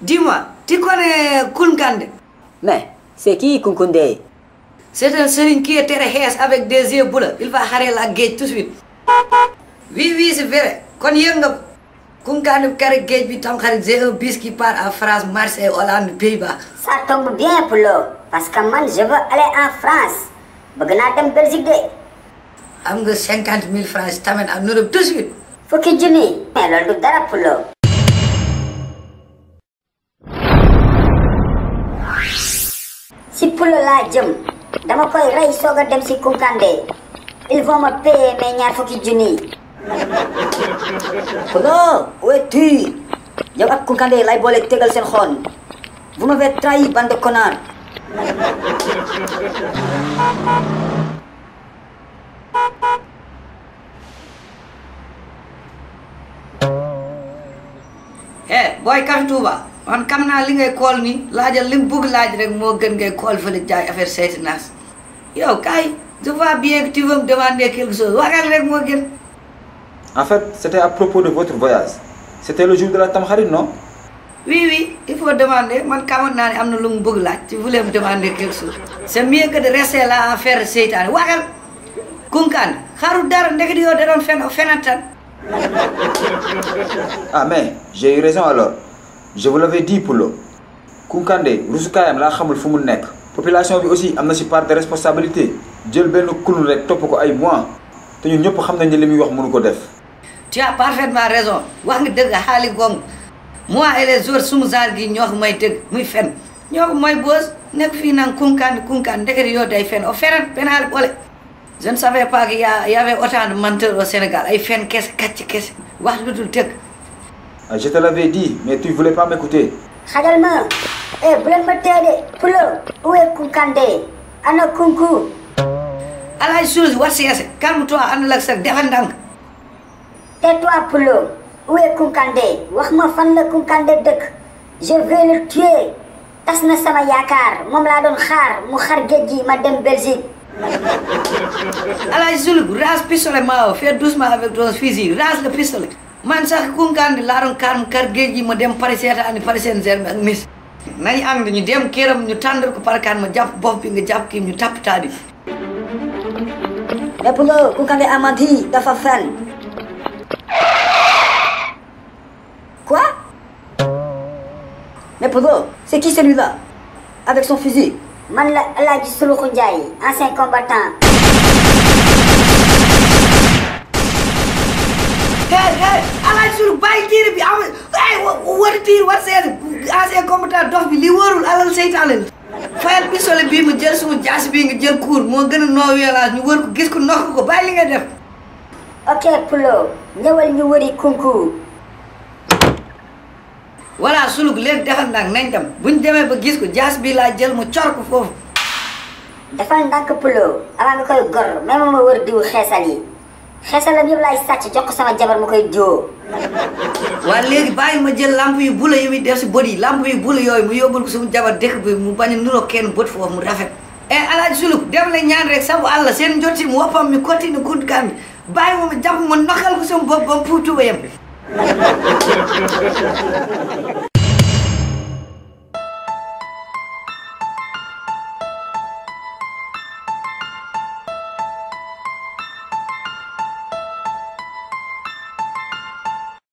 Dis-moi, tu connais Kounkandé? Mais c'est qui Kounkandé? C'est un sérigne qui est terre avec des yeux bleus. Il va harer la gueule tout de suite. Oui, c'est vrai. Quand il y a Kounkandé carré gueule, puis j'ai un bus qui part en France, Marseille, Hollande, Pays-Bas. Ça tombe bien, Poulo. Parce que moi, je veux aller en France. Je veux aller en Belgique. Am nga 50 000 francs tamit en Europe tout de suite. Fukki junni. Mais loolu du dara, Poulo. Si Poulo laa jëm dama koy rey soog a dem si Kounkandé. Ils vont me payer mes ñaar fukki junni. Poulo, où es-tu? Yow ak Kounkandé lay boole tegal seen xoon. Vous m'avez trahi, bande de connards. Boy Café Touba man xam naa li ngay kool nii laajal li mu bëgg laaj rek moo gën ngay kool fële jaay affaire seeti naas yow kay je vois bien que tu veux me demander quelque chose waxal rek moo gën. En fait, c'était à propos de votre voyage. C'était le jour de la Tamkharit, non? Oui, il faut demander. Man xamoon naa ne am na lu mu bëgg laaj tu voulais me demander quelque chose. C'est mieux que de rester là à faire seytaane waxal Kounkandé xaru dara ndekete yow da doon fenatan. Ah mais j'ai eu raison alors. Je vous l'avais dit, Poulo. Kounkandé rusukayam la xamul fu mu nek. Population bi aussi amna ci part de responsabilité. Jël benn kulul rek top ko ay mois. Té ñun ñëpp xam nañ ne limuy wax mënu ko def. Tu as parfaitement raison. Wax nga dëgg xaali gong. Moi et les autres sumu genre gi ñoo ko may dëgg muy fen. Ñoo ko may boos nekk fii naan Kounkandé ndekete yow day fen o fenat penal bolé. Je ne savais pas qu'il y avait autant de menteurs au Sénégal. Ay fen kess katch wax lu dul dëgg. Je te l'avais dit, mais tu voulais pas m'écouter. xajal ma. Bu leen ma teede. Poulo, où est Kounkandé? Ana Kunku. Alay Souz war si yase calme-toi àndal ak sa defal ndànk. Tais-toi, Poulo. Où est Kounkandé? Wax ma fan la Kounkandé dëkk. Je vais le tuer. Tas na sama yaakaar moom laa doon xaar mu xar géej gi ma dem Belgique. Alay Souz rase pistolet Mao fais doucement avec ton fusil rase le pistolet. Man sax Kounkandé laa doon xaar mu xar géej gi ma dem Paris seetaani Paris Saint-Germain ak Nice. nañu ànd ñu dem këram ñu tàndal ko parkaan ma jàpp bopp bi nga jàpp kii ñu tapp taadi. Mais Poulo, Kounkandé a menti, dafa fen. Quoi? Mais Poulo, c'est qui celui-là? Avec son fusil? Man la Alaaji Suluxu Njaay, ancien combattant. Alay Souz bàyyi tiir bi am war tiir war seet ancien combattant dox bi li wóorul alal seytaane la. fayal pistolet bii mu jël sumu jaas bii nga jël kuur moo gën a non violence ñu wër ko gis ko nokk ko bàyyi li nga def. Ok Poulo, ñëwal ñu wëri Kunku. voilà suluk léegi defal ndànk nañ dem buñ demee ba gis ko jaas bii laa jël mu cor ko foofu. defal ndànk Poulo avant nga koy gor même ma wër diw xeesal yi xeesalam yëpp laay sàcc jox ko sama jabar mu koy diwoo. waaye léegi bàyyi ma jël lamp yu bula yi muy def si bët yi lamp yu bula yooyu mu yóbbul ko sumu jabar dëkk bi mu bañ a nuroo kenn bët foofu mu rafet. Alaaji Suluk dem la ñaan rek sabu àll seen njot si mu woppam mi continue Kounkandé bàyyi ma jàpp ma noxal ko sama bopp ba mu puutu ba yem.